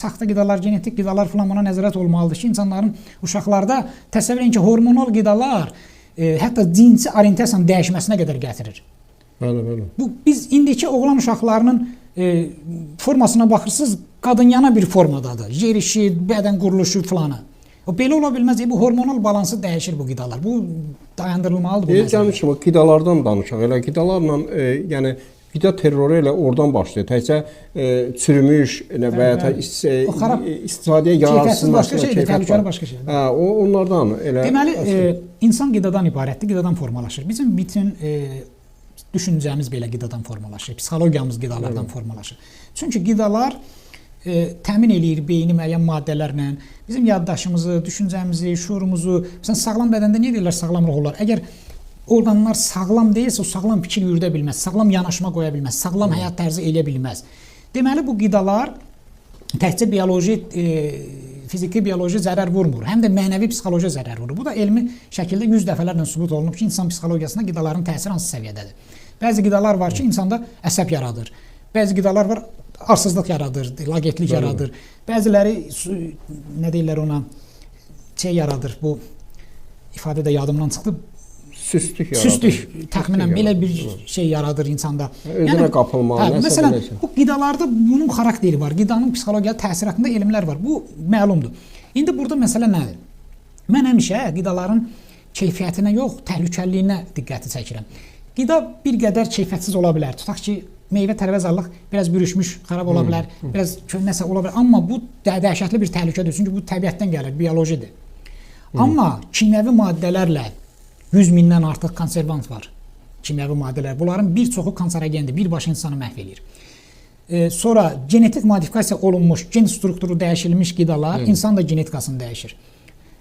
Saxta qidalar, genetik qidalar filan buna nəzarət olmalıdır ki, insanların uşaqlarda təsəvvür edin ki, hormonal qidalar hətta cinsi orientasiyanın dəyişməsinə qədər gətirir. Bəli, bəli. Bu biz indiki oğlan uşaqlarının formasına baxırsınız, qadınyana bir formadadır. Yerişi, bədən quruluşu filanı. O belə ola bilməz. Bu hormonal balansı dəyişir bu qidalar. Bu dayandırılmalıdır bu Deyir məsələ. gəlmişəm, qidalardan danışaq. Elə qidalarla yəni qida terroru elə oradan başlayır. Təkcə çürümüş elə və ya da O xarab, istifadəyə yararsız keyfiyyətsiz başqa məhsullar, şeydir, keyfiyyət təhlükəli var. başqa şeydir. Hə, o onlardan elə. Deməli, insan qidadan ibarətdir, qidadan formalaşır. Bizim bütün düşüncəmiz belə qidadan formalaşır, psixologiyamız qidalardan formalaşır. Çünki qidalar təmin eləyir beyni müəyyən maddələrlə, bizim yaddaşımızı, düşüncəmizi, şuurumuzu. Məsələn, sağlam bədəndə niyə deyirlər sağlam ruh olar? Əgər orqanlar sağlam deyilsə, o sağlam fikir yürüdə bilməz, sağlam yanaşma qoya bilməz, sağlam həyat tərzi eləyə bilməz. Deməli, bu qidalar təkcə bioloji, fiziki, bioloji zərər vurmur, həm də mənəvi psixoloji zərər vurur. Bu da elmi şəkildə 100 dəfələrlə sübut olunub ki, insan psixologiyasına qidaların təsiri hansı səviyyədədir. Bəzi qidalar var ki, insanda əsəb yaradır. Bəzi qidalar var, arsızlıq yaradır, laqeydlik yaradır. Bəziləri nə deyirlər ona, şey yaradır. Bu ifadə də yadımdan çıxdı. Süstlük yaradır. Süstlük, təxminən belə bir şey yaradır insanda. Özünə qapılma, hə, nəsə məsələn, beləsə. bu qidalarda bunun xarakteri var. Qidanın psixologiya təsiri haqqında elmlər var. Bu məlumdur. İndi burada məsələ nədir? Mən həmişə qidaların keyfiyyətinə yox, təhlükəliliyinə diqqəti çəkirəm. Qida bir qədər keyfiyyətsiz ola bilər. Tutaq ki, meyvə tərəvəz alıq, biraz bürüşmüş, xarab ola bilər, biraz nəsə ola bilər. Amma bu dəhşətli bir təhlükədir. Çünki bu təbiətdən gəlir, biolojidir. Amma kimyəvi maddələrlə 100 mindən artıq konservant var. Kimyəvi maddələr. Bunların bir çoxu kanserogendir. Birbaşa insanı məhv eləyir. Sonra genetik modifikasiya olunmuş, gen strukturu dəyişilmiş qidalar insan da genetikasını dəyişir.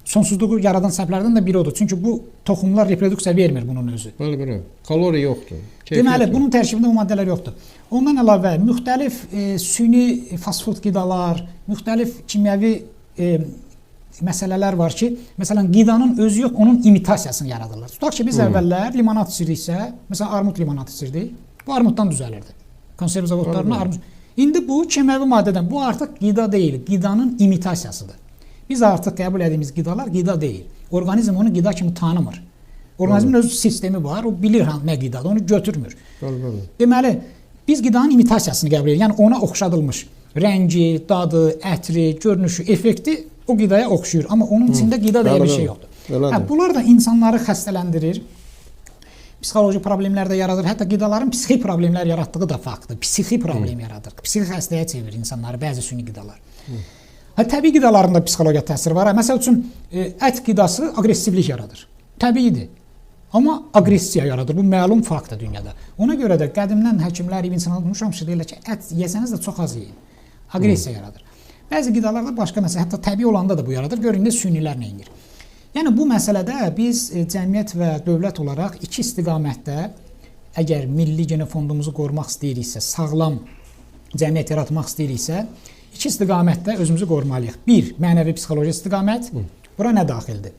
Sonsuzluğu yaradan səbəblərdən də biri odur. Çünki bu toxumlar reproduksiya vermir bunun özü. Bəli, bəli. Kalori yoxdur. Keyfiyyət Deməli, yox. bunun tərkibində o maddələr yoxdur. Ondan əlavə müxtəlif süni fast food qidalar, müxtəlif kimyəvi məsələlər var ki, məsələn, qidanın özü yox, onun imitasiyasını yaradırlar. Tutaq ki, biz əvvəllər limonad içirdiksə, məsələn, armud limonad içirdik. Bu armuddan düzəlirdi. Konserv zavodlarına armud. İndi bu kimyəvi maddədən, bu artıq qida deyil, qidanın imitasiyasıdır. Biz artıq qəbul etdiyimiz qidalar qida deyil. Orqanizm onu qida kimi tanımır. Orqanizmin öz sistemi var, o bilir nə qidadır, onu götürmür. Bəli, bəli. Deməli, biz qidanın imitasiyasını qəbul edirik. Yəni ona oxşadılmış rəngi, dadı, ətri, görünüşü, effekti o qidaya oxşuyur. Amma onun içində qida deyə bir şey yoxdur. Elədir. Hə, bunlar da insanları xəstələndirir. Psixoloji problemlər də yaradır. Hətta qidaların psixi problemlər yaratdığı da faktdır. Psixi problem yaradır. Psixi xəstəyə çevirir insanları bəzi süni qidalar. Hə, təbii qidaların da psixologiya təsiri var. Hə, məsəl üçün, ət qidası aqressivlik yaradır. Təbiidir. Amma aqressiya yaradır. Bu məlum faktdır dünyada. Ona görə də qədimdən həkimlər, İbn Sina hamısı deyirlər ki, ət yesəniz də çox az yeyin. Aqressiya yaradır. Bəzi qidalarda başqa məsələ, hətta təbii olanda da bu yaradır. Görün indi sünnilər nə edir. Yəni bu məsələdə biz cəmiyyət və dövlət olaraq iki istiqamətdə əgər milli genofondumuzu qorumaq istəyiriksə, sağlam cəmiyyət yaratmaq istəyiriksə, iki istiqamətdə özümüzü qorumalıyıq. Bir, mənəvi psixoloji istiqamət. Bura nə daxildir?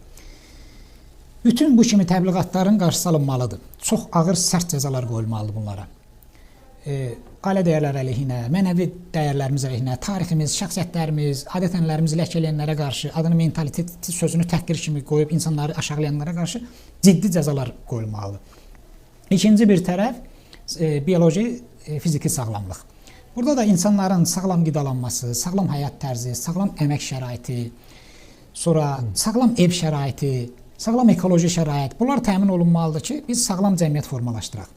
Bütün bu kimi təbliğatların qarşısı alınmalıdır. Çox ağır, sərt cəzalar qoyulmalıdır bunlara. Ailə dəyərləri əleyhinə, mənəvi dəyərlərimiz əleyhinə, tariximiz, şəxsiyyətlərimiz, adət-ənənələrimizi ləkələyənlərə qarşı, adını mentalitet sözünü təhqir kimi qoyub insanları aşağılayanlara qarşı ciddi cəzalar qoyulmalıdır. İkinci bir tərəf bioloji, fiziki sağlamlıq. Burada da insanların sağlam qidalanması, sağlam həyat tərzi, sağlam əmək şəraiti, sonra sağlam ev şəraiti, sağlam ekoloji şərait, bunlar təmin olunmalıdır ki, biz sağlam cəmiyyət formalaşdıraq.